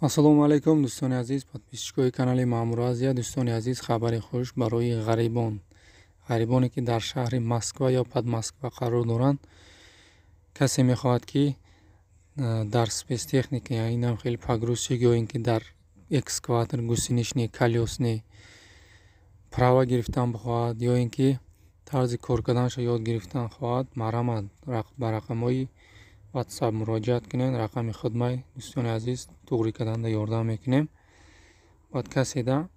Ассалому алайкум, дӯстони азиз, подписчикои канали Маъмур Азия. Дӯстони азиз, хабари хуш барои ғарибон. Ғарибоне ки дар шаҳри Москва ё Подмосква қарор доранд, касе мехоҳад ки дар спецтехника, инам хеле погрузчик ё ин ки дар экскаватор гусеничный, колёсный права гирифтан бихоҳад ё ин ки тарзи кор карданашро ёд гирифтан хоҳад, марҳамат ба рақамҳои WhatsApp муроҷиат кунед. Рақами хидмат, дӯстони азиз, туғри карданда ёрдам мекунем. Баъд каседа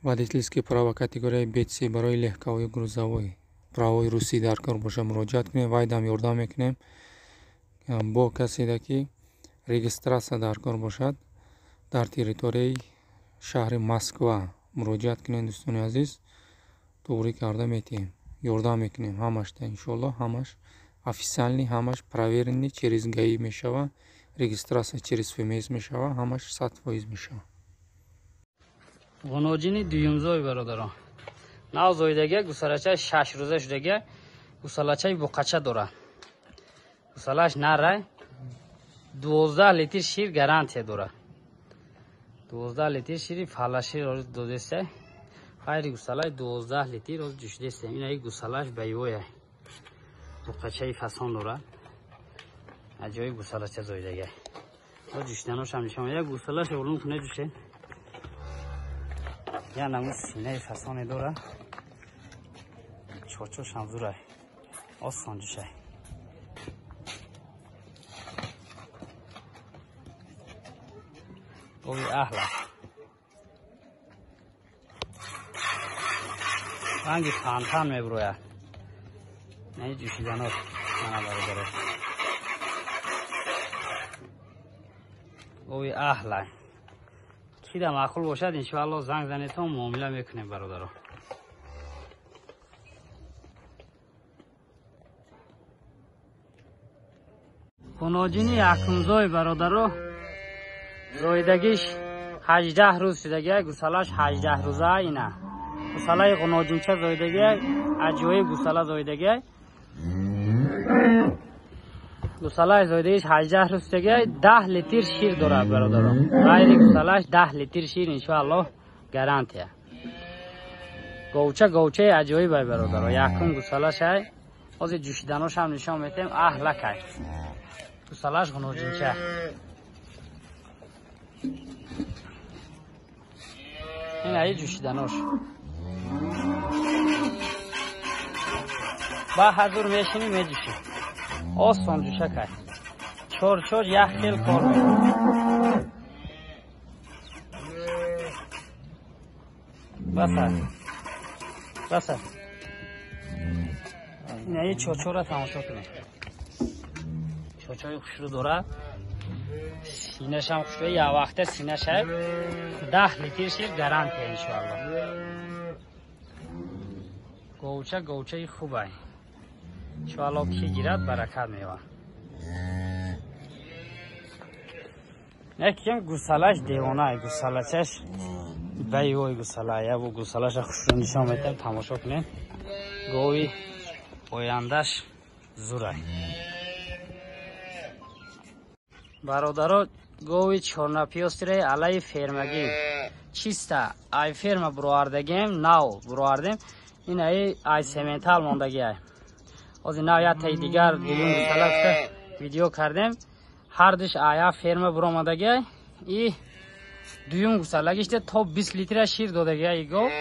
водительский права категорияи BC барои легковой, грузовой правои русӣ дар кор боша, муроҷиат кунед, вайдам ёрдам мекунем. Бо каседа ки регистрация дар кор бошад дар территорияи шаҳри Москва муроҷиат кунед, дӯстони азиз, туғри карда метиҳем, ёрдам мекунем ҳамашта, иншоаллоҳ, ҳамаш официальный, ҳамаш проверенный через ГАИ мешава, регистрация через ФМС мешава, ҳамаш 100% мешава. Ғуноҷини дуюмзой, бародарон, нав зоидага, гусалачаи 6 рӯза шудага, гусалачаи буқача дорад. Гусалаш нарай, 12 литр шир гарантия дорад. 12 литр шири фалашир додеста. Хайри гусалаи 12 литр роз ҷӯшидеста. Инаи гусалаш баёя. Буқачаи фасон дорад. Аҷоиб гусалача зоидага. Ҷӯшиданошам нишон медиҳад. Гусалаш олум куне ҷӯшед. Я намуд синаи фасоне дорад. Чочошам зурай. Осон ҷӯшай. Ови аҳла. Ранги фантан мебурояд. Ин ҷӯшиданот мана, бародаро. Ови аҳла. Кида маъқул бошад, иншоалло, занг занетон, муомила мекунем, бародаро. Хуноҷини якумзой, бародаро, зоидагиш 18 рӯз шудагия, гусалаш 18 рӯза. Ина гусалаи ғуноҷинча зоидагия, аҷоиб гусала зоидагия. Гусалаи зоидагиш 18 рӯз шудагия, 10 литр шир дорад, бародаро. Ғайри гусалаш 10 литр шир иншоаллоҳ гарантия. Говча говчаи аҷоибай, бародаро. Якум гусалашай. Ҳозир ҷӯшиданошам нишон медиҳем, аҳлакай. Гусалаш ғуноҷинча. Ин аи ҷӯшиданош. Ба ҳазур мешинӣ, меҷӯшӣ. Осон ҷӯшакай. Чор-чор як хел кор мекунад. Баса. Баса. Ин аи чорчорро тамошо кунед. Чорчори хушрӯ дорад. Синашам хушрӯ, як вақта синашай 10 литр шир гарантия иншоаллоҳ. Говча говчаи хубай. Иншоаллоҳ, ки гирад, баракат меёбад. Яким гусалаш девонай, гусалачаш баёй гусала, ябу гусалаша хушрӯ нишон медиҳам, тамошо кунед. Гови ояндаш зурай. Бародаро, гови чорнапиёстираи алайи фермагӣ. Чиста ай ферма буровардагем, нав буровардем. Ин ай сементал мондагиай. Ҳозир нав як таи дигар дуюм гусала гуфта видео кардем. Ҳардуш ая ферма буромадагиай. И дуюм гусалагишта то 20 литра шир додагиай гов.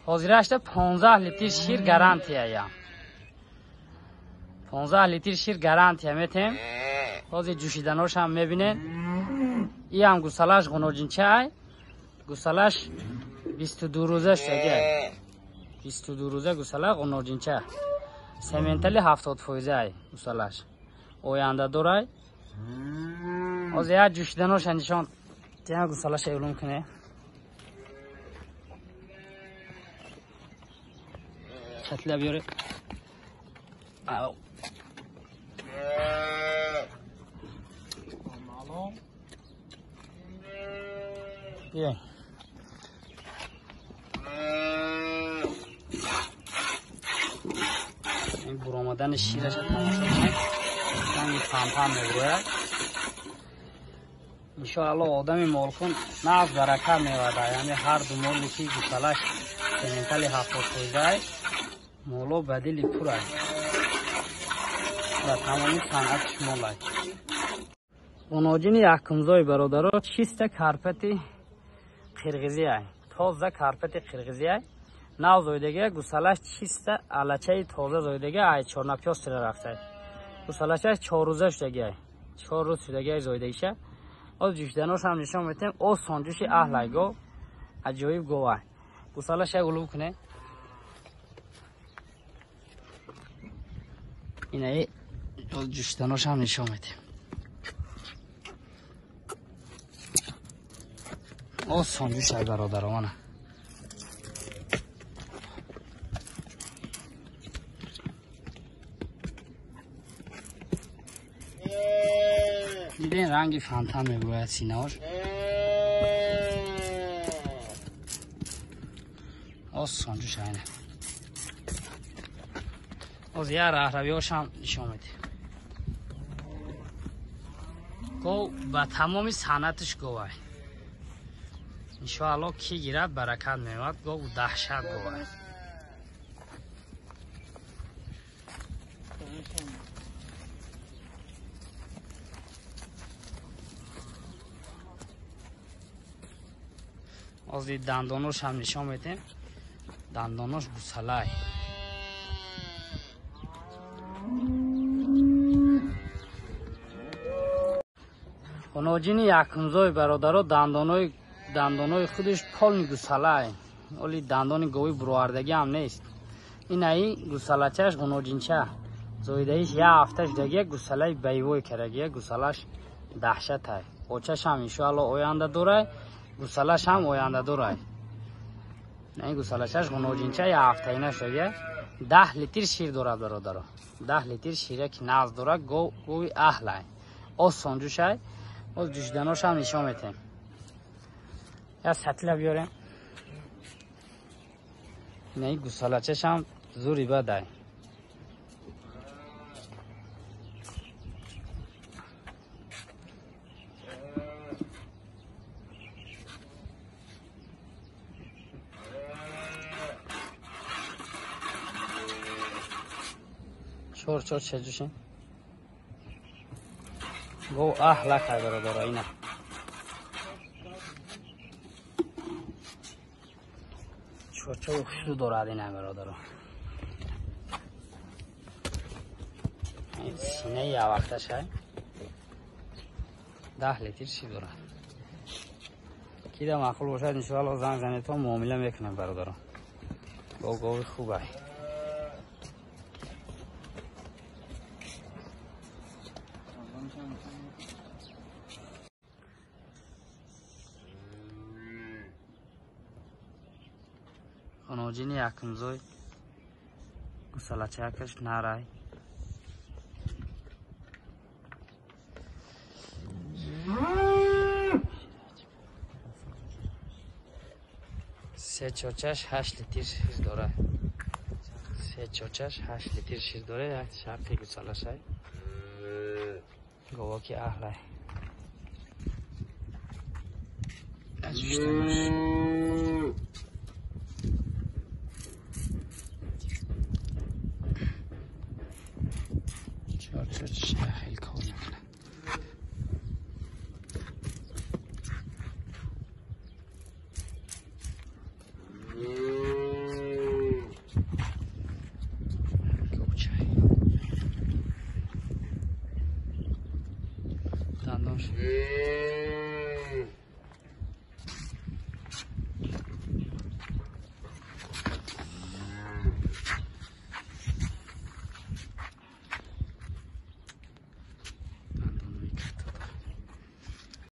Ҳозирашта 15 литр шир гарантияя. 15 литр шир гарантия метем. Ҳозир ҷӯшиданошам мебинед. Иам гусалаш ғуноҷинчаай. Гусалаш 22 рӯза шудагиай. 22 рӯза гусала ғуноҷинча. Сементали 70% гусалаш. Оянда дорай. Ҳозир як ҷӯшиданоша нишон диҳам, гусалаша эълон кунед. Чатла биёред. Биёй. Ин буромадани шираша тамошо кунед. Ранги пампам мебурояд. Иншоалло одами молхун нағз баракат меовард. Яъне ҳар ду моле ки гусалаш сементали 70% моло ба дили пурай ва тамоми санъатиш молай. Ғуноҷини якумзои бародаро чиста карпати қирғизиай, тоза карпати қирғизиай, нав зоидагия, гусалаш чиста алачаи тоза зоидагия, ай чорнапёстира рафтай. Гусалачаш 4 рӯза шудагиай, 4 рӯз шудагиай зоидагиша. Оз ҷӯшиданош ҳам нишон метем. Осон ҷӯши аҳлай гов, аҷоиб говай. Гусалаш як улуб куне. Инаи оз ҷӯшиданош ҳам нишон метем. Осон ҷӯшай бародаро, мана. Диден ранги фонтан мебурояд синаош. Осон ҷӯшай ина. Оз як раҳравиҳошам нишон медиҳем. Гов ба тамоми санъатиш говай. Иншоалло ки гирад баракат меовард. Гов даҳшат говай. Ози дандонош ҳам нишон медиҳем. Дандонош гусалай. Ғуноҷини якумзои бародаро дандонои худаш полни гусалай. Оли дандони гови буровардагӣ ҳам нест. Инаи гусалачаш ғуноҷинча. Зоидаиш як ҳафта шудагия, гусалаи боевой карагия, гусалаш даҳшатай. Очаш ҳам иншоалло оянда дорай, гусалаш ҳам оянда дорай. Ин гусалачаш ғуноҷинча як ҳафтаина шудагия, 10 литр шир дорад бародаро. 10 литр шира ки нағз дорад, гови аҳлай. Осон ҷӯшай. Оз ҷӯшиданош ҳам нишон метем. Як сатила биёрем. Инаи гусалачаш ҳам зури бадай. Чор чор чеҷӯшем. Гов аҳлакай бародаро, ина. Чорчои хушрӯ дорад ина бародаро. Синаи явақташай 10 литр шир дорад. Кида маъқул бошад иншоалло занг занед, то муомила мекунем бародаро. Гов гови хубай. Ғуноҷини якумзой гусалачакаш нарай. Се чорчаш 8 литр шир дорад. Се чорчаш 8 литр шир дорад. Як шарқи гусалашай. Говоки аҳлай.